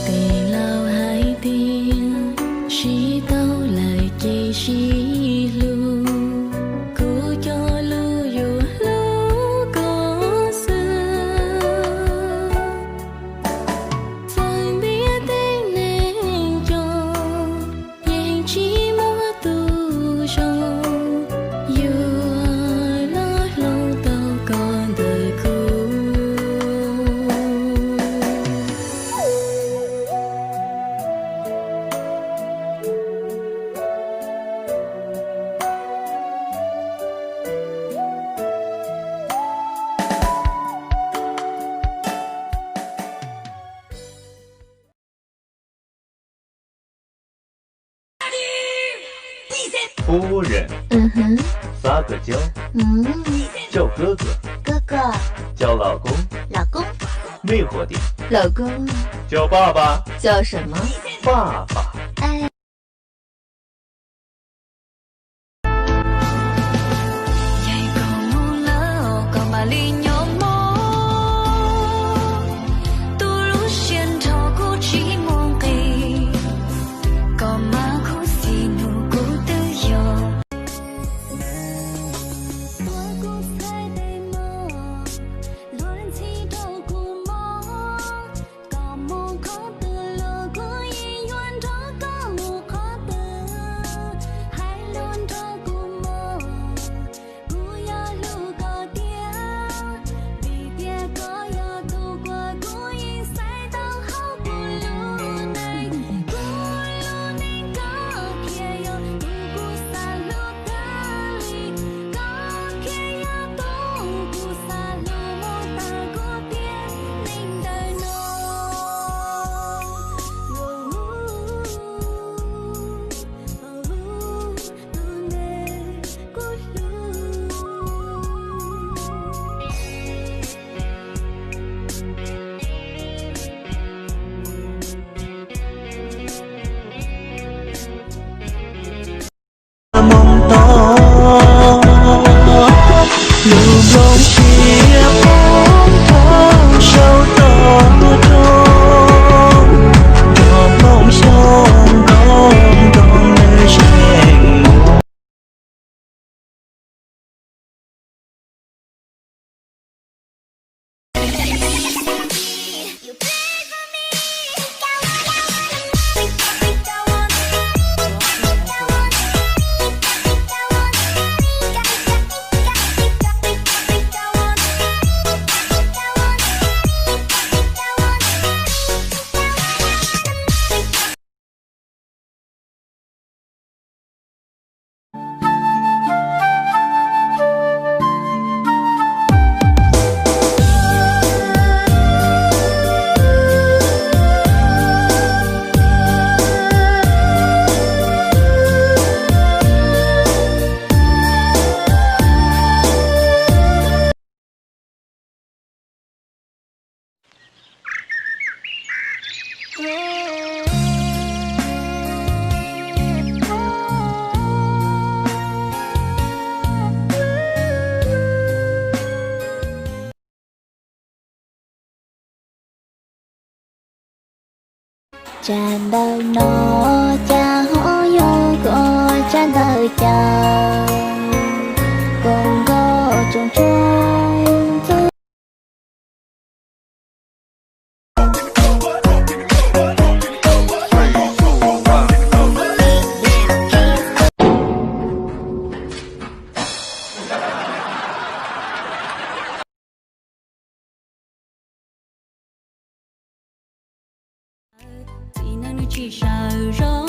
Tij laug hais tias sib tau lawm ces sib hlub, kuv cog lus yuav hlub koj xwb. Txawm ntiab teb neeg coob, yeej tsis muaj tus zoo yuav los hloov tau koj ntawm kuv.夫人，嗯哼，撒个娇，嗯，叫哥哥，哥哥，叫老公，老公，蜜火的，老公，叫爸爸，叫什么？爸爸。哎。 Yog koj mus lawm koj mam li nyob mog, tus lub siab nrho kuv tsis muaj nqis, koj mas khuv xim nug kuv twb yog. Ua kuv txhais tes mog, luag ntxhi rau kuv mog, koj mus qhov twg los kuv yeej yuav nrog koj mus qhov twg, hais lus nrog kuv mog, kuv yuav hlub koj tiag, vim tias koj yog tus uas kuv yeej xaiv tau hauv kuv lub neej, kuv lub neej koj thiaj yog tus kuv xav hlub tag li, koj thiaj yog tus kuv xav hlub mus tag kuv tiam neej ntawm no. Tus neeg kuv hlub. Moo tod, lub nplooj siab poob thaum saum toj roob, nrog nplooj xyoob ntoo ntoo nws zeem mus. Tsab ntawv no cas ho yog koj tsab ntawv cas, koj nkauj tsoom tshuaj ntxub. Txiv neej nws tsis sawv zog,